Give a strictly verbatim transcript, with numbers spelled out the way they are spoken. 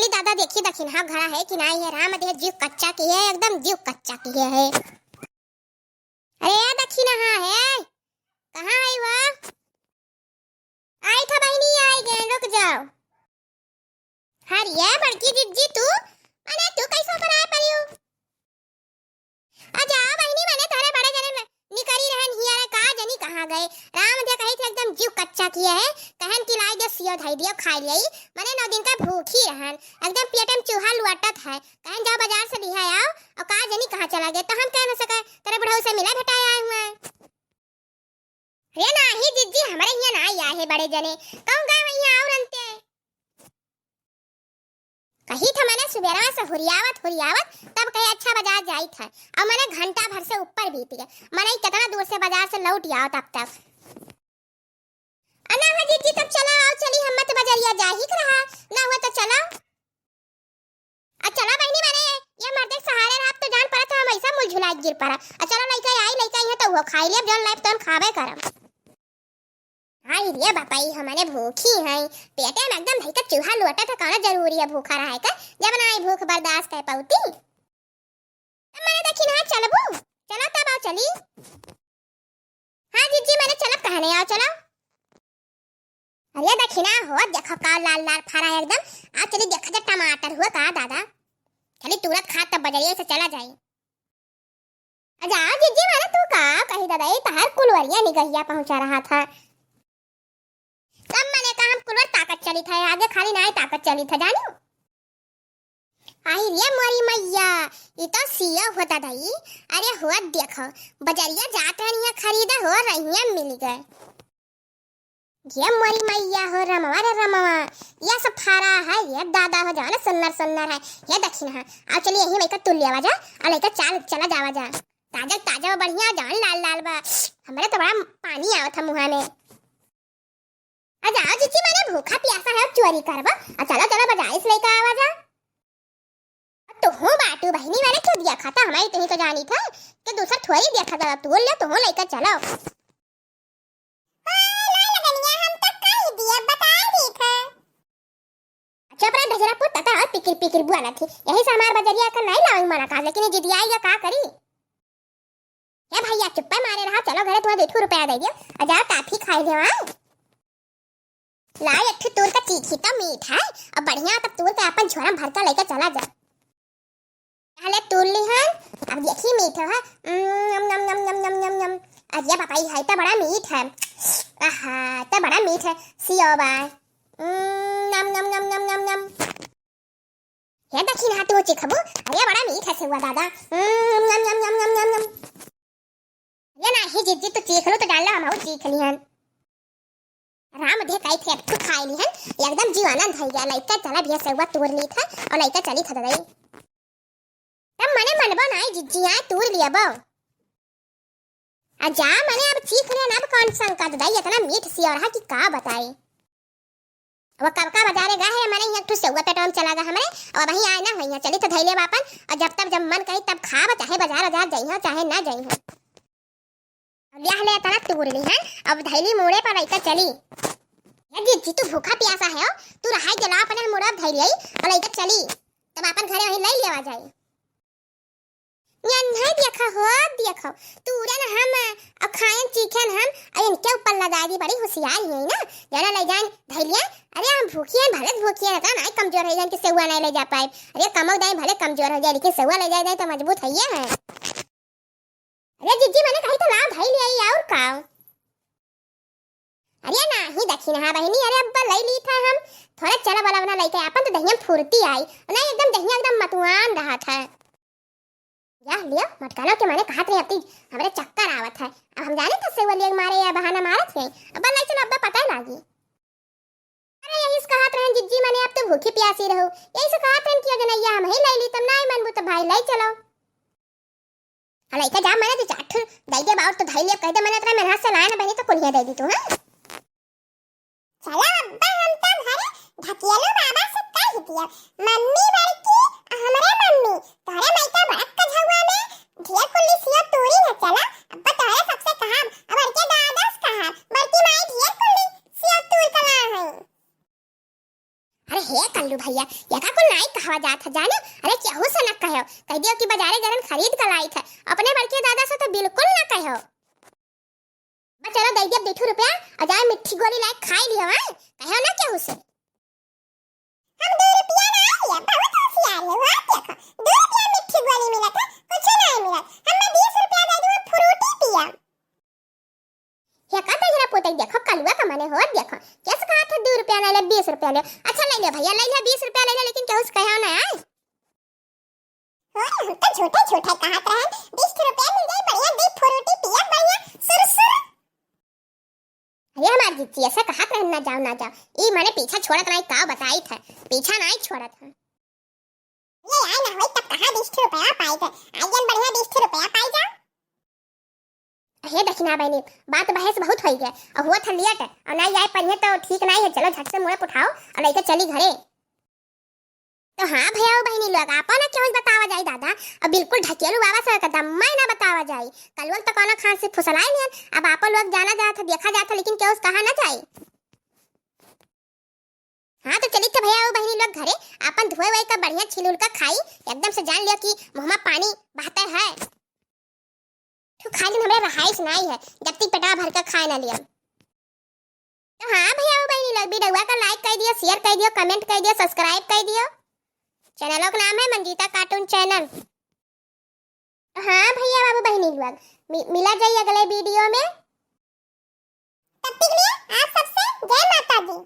अरे दादा, देखी दखिनहा घरा है कि नाई है? राम देह जीव कच्चा किहे है, एकदम जीव कच्चा किहे है। अरे ए दखिनहा है, कहाँ है वो? आई था बहिनी, आई गए, रुक जाओ। अरे ए बड़की जिज्जी तू, अरे तू कैसे ऊपर आए पड़ी हो? आ जाओ बहिनी, मने तोहरे बड़े जने में निकरी रहन हिया रे, का जनी कहाँ गए। राम दे कही थे एकदम जीव कच्चा किहे है, कहन कि लाई दे सियो धई दियो खाई लियाई, मने नौ दिन का भूखी रहन, एकदम पेटे में चूहा लुअटत है, कहन जाओ बाजार से लिहा आओ, और का जनी कहाँ चला गए, तो हम कह न सके, तेरे बुढ़ऊ से मिला भेटाए आए हुए हैं। रे नाही जिज्जी, हमरे हियाँ नाही आए है बड़े जने, कहूँ गए वहीं और अंते। कही था मने सुबेरवा से हुरियावत हुरियावत, तब कहे अच्छा बाजार जाई था। अब मने घंटा भर से ऊपर बीत गया, मने कितना दूर से बाजार से लौट आओ तब तक। अना हो जिज्जी, तब चलो आओ चली, हम मत बजरिया जा ही रहा, ना हुआ तो चलो। आ चलो बहिनी, मने ये मर्दे के सहारे रहा तो जान पड़ा था हम ऐसा मुलझुला के गिर पड़ा। आ चलो लइका आई, लइका यहाँ तो वो खाई लिया, जौन लाइफ तौन खाबे करम। आई रे बापा, ई हमने भूखी हैं, पेटे में एकदम धई के चूहा लोटा था, कौन जरूरी है भूखा रहे का, जब ना आई भूख बर्दाश्त कर पाउती। तब मने दखिनहा चलबू, चलो तब आओ चली। हाँ जिज्जी, मने चलब कहने आओ चलो। अरे दखिनहा हो, देखो का लाल लाल फरा है एकदम, आओ चली देखो जब टमाटर हुआ का दादा, चली तुरंत खा तब बजरिया से चला जाई। अच्छा जिज्जी, मने तू का कही दादा, ये तहार कुलवरिया निगहिया पहुँचा रहा था। तब मने कहा हम कुलवर ताकत चली था, आगे खाली ना ताकत चली था, जानियो। आई रे मोरी मैया, ई तो सिया होता दई। अरे हो देखो, बजरिया जात रहनी है खरीदा हो, रहिया मिल गए। ये मोरी मैया हो रमवा रे रमवा, ये सब फरा है, ये दादा हो जाओ ना सुन्नर सुन्नर है, ये दखिनहा। आओ चलिए यहीं लेकर तुल लिया जा, और लेकर चाल चला जावा जा। ताजा ताजा बढ़िया जान लाल लाल बा, हमारे तो बड़ा पानी आवत है मुँहा में। आ जाओ जिज्जी, मने भूखा प्यासा है, चोरी करबा। आ चलो, चलो, बाजारे से लेके आवा जा। आ तू हूँ बाटू बहिनी, मने क्यों दिया खाता, हमारी तुही तो जानी था कि दूसर थोड़ी दिया खाता, तू ले, तू हूँ लेके चलो। हाँ, ला लगनिया, हम तो कही दिया, बता दी था। चुप रह ढेजरा पुत, तता और पिकिर पिकिर बोला थी। यही से हमार बजरिया का नहीं लावे मना का, लेकिन ये जिदिया आइया का करी? ए भैया, चुप्पे मारे रहा, चलो घरे, तुम्हें दो ठो रुपया दे दियो, और जाओ टाफी खाई ले वहाँ। ला, एक ठो तूर का चीखी तो मीठ है, और बढ़िया तब तूर के अपन झोरा में भर के लेके चला जा। पहले तूर ली है, अब देखी मीठ है। उम्म, नम, नम, नम, नम, नम, नम, नम। अरे बापा, ये है तो बड़ा मीठ है। आहा, तो बड़ा मीठ है। सियो बा। उम्म, नम, नम, नम, नम, नम, नम। हे दखिनहा, तू चीखबू? अरे बड़ा मीठ है सेवा दादा। हम्म, यम, यम, यम, यम, यम, यम। ये नाही जिज्जी, तू चीख लो तो डाल लो, हम चीख लिहन। राम दे काई थे, तू खाई लिहन, एकदम जीव आनंद हो गया। लइका चला भैया सेवा तोड़ ली था और लइका चली था दई। तब मने मनबो नाही जिज्जी, आए तोड़ लिया बो। आ जा, मने अब चीख ले ना, अब कौन संकट दाई, इतना मीठ सियोर है कि का बताई। अब कब का बाजारे गा है, मने एक ठो सेवा पेटवा में चला गा हमरे, अब वहीं आए ना होइया, चली तो धैले बापन, और जब तब जब मन कही तब खाब, चाहे बाजार बाजार जइहो, चाहे ना जइहो। अब ब्याह ले इतना तूर ली है, अब धैली मूड़े पर लइका चली। या जिज्जी तू भूखा प्यासा है, तू रहाई जला अपने मूड़ा धैली आई, और लइका चली, तब अपन घरे वहीं ले लेवा जाई। नन्है देखा हो, देखो, तूरन हम, अ, खायन चीखन हम, अ, इनके ऊपर लदा दी, बड़ी होशियार ही है ना, जना ले जान धैलिया, अरे हम भूखी हैं, भले भूखी हैं, का नाई कमजोर है, जान के सेवा नहीं ले जा पाए, अरे कमो दाई भले कमजोर हो जाए, लेकिन सेवा ले जाए दाई तो मजबूत है ये है। अरे जिज्जी, मने कही तो ला धैलिया, और का? अरे नाही दखिनहा बहिनी, अरे अब्बा लई ली था हम, थोड़ा चला वाला बना लइके आपन तो दहिया में फुर्ती आई, नहीं एकदम दहिया एकदम मतुआन रहा था। या लियो मटकालो के मने कहत रहे अब ती हमरे चक्कर आवत है, अब हम जाने था सेवा लिए मारे या बहाना मारत है, अब्बा लई चलो अब्बा पता लागी। अरे यही से कहत रहन जिज्जी, मने अब तो भूखी प्यासी रहो, यही से कहत रहन कि अगर नैया हम ही लई ली तब नाही मनबू तो भाई लई चलो। आ लइका जा, मने दे चार ठो दे दे बाउर तो धई ले, कह दे मने इतना मेहनत से लाए ना बहिनी तो कुलिया दे दी तू, हाँ? चला अब्बा हम तो घरे ढकेलू बाबा से कह दिया, मम्मी बड़की, हमरे मम्मी, तोरे माई का बड़क का झउआ में ढेर कुल्ली सियो तूरी है, चला अब्बा तोरे सबसे कहा, अब बड़के दादा से कहा, बड़की माई ढेर कुल्ली सियो तूर कला है। अरे हे कल्लू भैया, ये का कुल नाई कहवा जात है जाने, अरे केहू से ना कहो, कह दियो कि बाजारे गरन खरीद कर लाई थे, अपने बड़के दादा से तो बिल्कुल ना कहो। बस चलो दे दिया दू ठो रुपया और जाए मिट्ठी गोली लाए खाई लियो, हाँ? कहो ना केहू से। हम दू रुपया ना लिए, बहुत होशियार है, वहाँ देखो, दू रुपया मिट्ठी गोली मिलत है, कुछ नहीं मिलत, हमें बीस रुपया दे दो, फ्रूटी पिया। हे का तेजरा पोते देखो, कलुआ का मने हो, देखो, कैसे कहा था दू रुपया ना ले, बीस रुपया ले। अच्छा ले ले भैया, ले ले बीस रुपया ले ले, लेकिन केहू से कहो ना आए। हो, हम तो झूठे झूठे कहत रहन, बीस रुपया मिल जाए, बढ़िया दू फ्रूटी पिया, बढ़िया सुरसुर। अरे हमार जीजी, ऐसे कहत रहन ना जाओ, ना जाओ। ई मने पीछा छोड़त नहीं, का बताई थे, पीछा नहीं छोड़त है। ये आए ना होई तब कहाँ बीस रुपया पाई थे, आज जन बढ़िया बीस रुपया पाई जा। हे दखिना बहनी, बात बहस बहुत होई गए, और हुआ था लेट, और नहीं आए पढ़िए तो ठीक नहीं है, चलो झट से मुड़े उठाओ और लेके चली घरे। तो हाँ भैया, वो बहनी लोग, आपो ना केहू से बतावा जाई दादा, और बिल्कुल ढकेलू बाबा से एकदम मैं ना बतावा जाई। कलुआ तो कोनो खान से फुसलाई लियन, अब आपो लोग जाना जात है, देखा जात है, लेकिन केहू से कहा ना जाई। हाँ तो चली थे भैया, वो बहनी लोग घरे, आपन धोए वोए का बढ़िया छिलुल का खाई, एकदम से जान लियो कि मुँह में पानी बहते है। तू खाली हमरे रहाइश नाई है, जब तक पेटवा भर के खाए ना लियम। तो हाँ भैया, वो बहनी लोग, वीडियोवा का like कर दियो, share कर दियो, comment कर दियो, subscribe कर दियो। चैनलों का नाम है मंजीता cartoon channel। तो हाँ भैया बाबू बहनी लोग, मि-, मिला जाई अगले वीडियो में। तब तक लिए आप सबसे जय माता दी।